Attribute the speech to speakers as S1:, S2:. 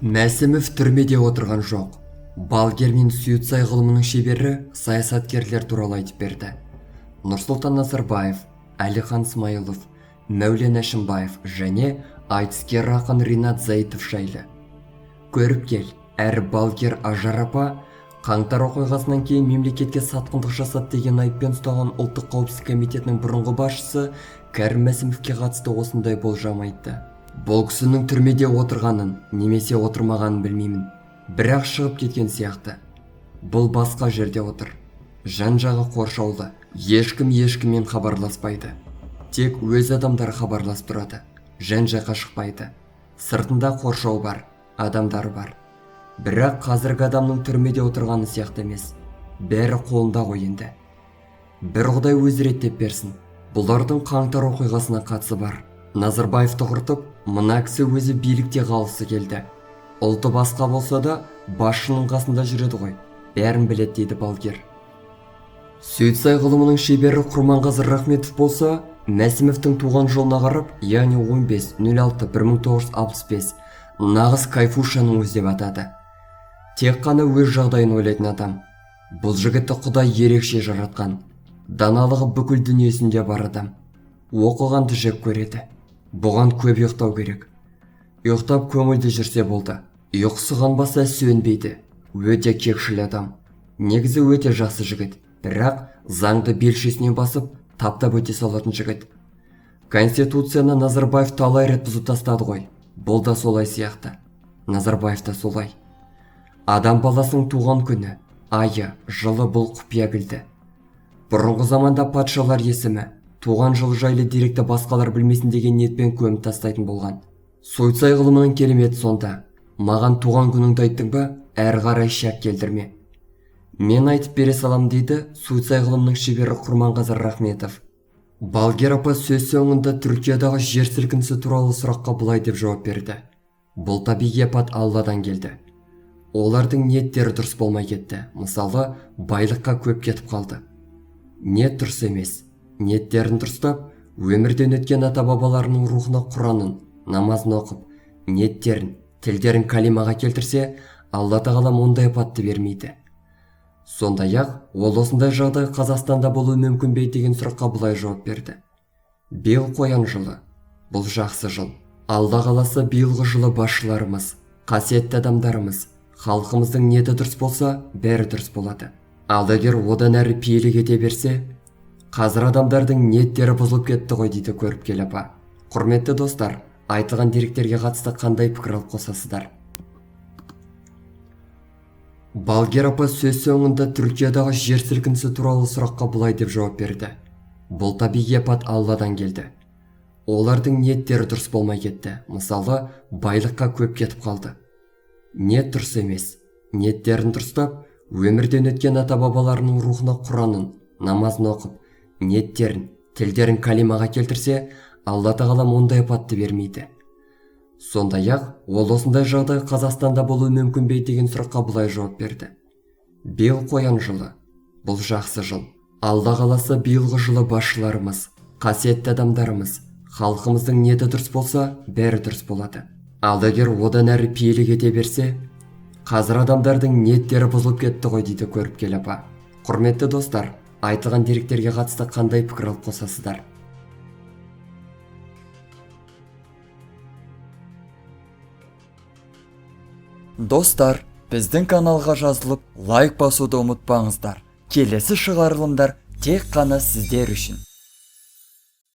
S1: Мәсімов түрмеде отырған жоқ. Балгер мен сюцай ғылымының шебері саясаткерлер туралы айтып берді. Нұрсұлтан Назарбаев, Әлихан Смайылов, Мәулен Әшімбаев және айтыскер ақын Ринат Заитов жайлы. Көріпкел әрі балгер Ажар апа қаңтар оқиғасынан кейін мемлекетке сатқындық жасады деген айыппен ұсталған Ұлттық қауіпсіздік комитетінің бұрынғы басшысы Кәрім Мәсімовке қатысты осындай болжам айтты. Бұл кісінің түрмеде отырғанын немесе отырмағанын білмеймін, бірақ шығып кеткен сияқты. Бұл басқа жерде отыр. Жан-жағы қоршаулы, ешкім ешкіммен хабарласпайды. Тек өз адамдары хабарласып тұрады, жан-жаққа шықпайды. Сыртында қоршау бар, адамдар бар. Бірақ қазіргі адамның түрмеде отырғаны сияқты емес. Бәрі қолында ғой енді. Бір Құдай өзі реттеп берсін. Бұлардың қаңтар оқиғасына қатысы бар. Назарбаевты құртып, мына кісі өзі билікте қалғысы келді. Ұлты басқа болса да, басшының қасында жүреді ғой. Бәрін біледі, дейді балгер. Сюцай ғылымының шебері Құрманғазы Рахметов болса, Мәсімовтің туған жылына қарап, яғни 15.06.1965, нағыз кайфушаның өзі деп атады. Тек қана өз жағдайын ойлайтын адам. Бұл жігітті Құдай ерекше жаратқан. Даналығы бүкіл дүниесінде бар адам. Оқығанды жек көреді. Бұған көп ұйықтау керек. Ұйықтап көңілді жүрсе болды. Ұйқысы қанбаса сөнбейді. Өте кекшіл адам. Негізі өте жақсы жігіт. Бірақ заңды белшесінен басып, таптап өте салатын жігіт. Конституцияны Назарбаев талай рет бұзып тастады ғой. Бұл да солай сияқты. Назарбаев та солай. Адам баласының туған күні, айы, жылы бұл құпия кілті. Бұрынғы заманда патшалар есімі, туған жыл жайлы деректі басқалар білмесін деген ниетпен көміп тастайтын болған. Суйцай ғылымының кереметі сонда. Маған туған күніңді айттың ба, әрі қарай шәк келтірме. Мен айтып бере салам, дейді суйцай ғылымының шебері Құрманғазы Рахметов. Балгер апа сөз соңында Түркиядағы жер сілкінісі туралы сұраққа былай деп жауап берді. Бұл табиғи апат Алладан келді. Олардың ниеттері дұрыс болмай кетті. Мысалы, байлыққа көп кетіп қалды. Ниет дұрыс емес. Ниеттерін дұрыстап, өмірден өткен ата-бабаларының рухына Құранын, намазын оқып, ниеттерін, тілдерін калимаға келтірсе, Алла тағала мұндай апатты бермейді. Сондай-ақ, ол осындай жағдай Қазақстанда болуы мүмкін бе деген сұраққа былай жауап берді. Биыл қоян жылы. Бұл жақсы жыл. Алла қаласа биылғы жылы басшыларымыз, қасиетті адамдарымыз, халқымыздың ниеті дұрыс болса, бәрі дұрыс болады. Ал егер одан әрі пейілі кете берсе, қазір адамдардың ниеттері бұзылып кетті ғой, дейді көріпкел апа. Құрметті достар, айтылған деректерге қатысты қандай пікір алып қосасыздар? Балгер апа сөз соңында Түркиядағы жер сілкінісі туралы сұраққа былай деп жауап берді. Бұл табиғи апат Алладан келді. Олардың ниеттері дұрыс болмай кетті. Мысалы, байлыққа көп кетіп қалды. Ниет дұрыс емес. Ниеттерін дұрыстап, өмірден өткен ата-бабаларының рухына Құранын, намазын оқып, ниеттерін, тілдерін калимаға келтірсе, Алла тағала мұндай апатты бермейді. Сондай-ақ, ол осындай жағдай Қазақстанда болуы мүмкін бе деген сұраққа былай жауап берді. Биыл қоян жылы. Бұл жақсы жыл. Алла қаласа биылғы жылы басшыларымыз, қасиетті адамдарымыз, халқымыздың ниеті дұрыс болса, бәрі дұрыс болады. Ал егер одан әрі пейілі кете берсе, қазір адамдардың ниеттері бұзылып кетті ғой, дейді көріпкел апа. Құрметті достар, айтылған деректерге қатысты қандай пікір алып қосасыздар? Достар, біздің каналға жазылып, лайк басуды ұмытпаңыздар. Келесі шығарылымдар тек қана сіздер үшін.